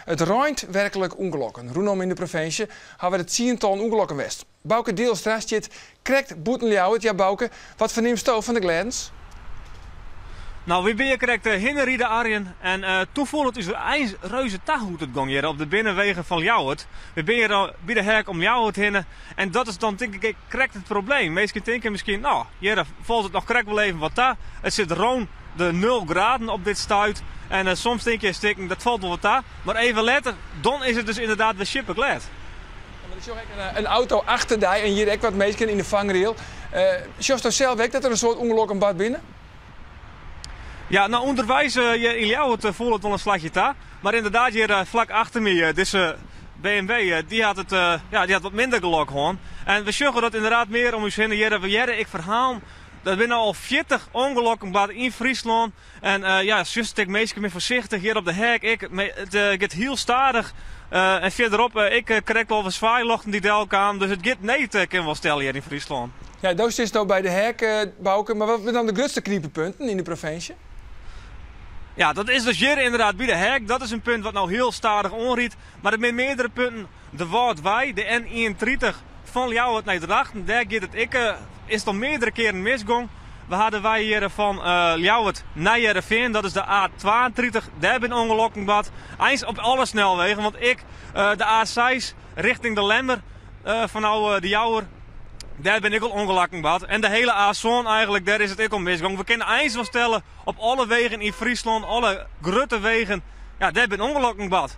It reint werklik ûngelokken. Rûnom yn de provinsje hawwe der tsientallen ûngelokken west. Bauke Deelstra stiet krekt bûten Ljouwert. Ja Bauke, wat fernimsto fan de glêdens? No, wy binne krekt hinne riden, Arjen. En toen foel it ús eins reuze ta hoe't it gong hjir op de binnenwegen fan Ljouwert. We binne hjir by de Heak om Ljouwert hinne. En dat is dan tink ik ek krekt it probleem. Minsken tinke miskien, no, hjir falt it noch krekt wol even wat ta. It sit rûn de nul graden op dit stuit. En soms tink je stikken, dat falt wol wat ta. Mar even letter, dan is it dus ynderdaad wer sjippeglêd. Ja, mar ik sjoch ek in auto achter dy en hjir ek wat minsken yn de fangrail. Sjochsto sels ek dat der in soad ûngelokken bard binne? Ja, no ûnderweis hjir yn Ljouwert foel it wol in slachje ta. Mar ynderdaad hjir flak achter my, dizze BMW, dy hat it, ja, dy hat wat minder gelok hân. En we sjogge dat ynderdaad mear om ús hinne hjir. We hearre ek ferhalen. Der binne al 40 ûngelokken bard yn Fryslân. En ja, sjochst ek minsken binne foarsichtich hjir op de Heak ek. It giet hiel stadich. En fierderop ek krekt wol wat swaailjochten dy't delkamen. Dus it giet need, kin wol stelle hjir yn Fryslân. Ja, do sitst no by de Heak, Bauke, mar wat binne dan de grutste knipepunten yn de provinsje? Ja, dat is dus hjir ynderdaad by de Heak. Dat is in punt wat no hiel stadich oanrydt. Mar der binne meardere punten. De Wâldwei, de N31 fan Ljouwert nei Drachten, dêr giet it ek, is it al meardere kearen misgong. We ha de wei hjir fan Ljouwert nei Hearrenfean, dat is de A32, dêr binne ûngelokken bard. Eins op alle snelwegen, want ek de A6 richting de Lemmer fanôf De Jouwer, dêr binne ek al ûngelokken bard. En de hele A7 eigenlik, dêr is it ek al misgong. We kinne eins wol stelle, op alle wegen yn Fryslân, alle grutte wegen, ja, dêr binne ûngelokken bard.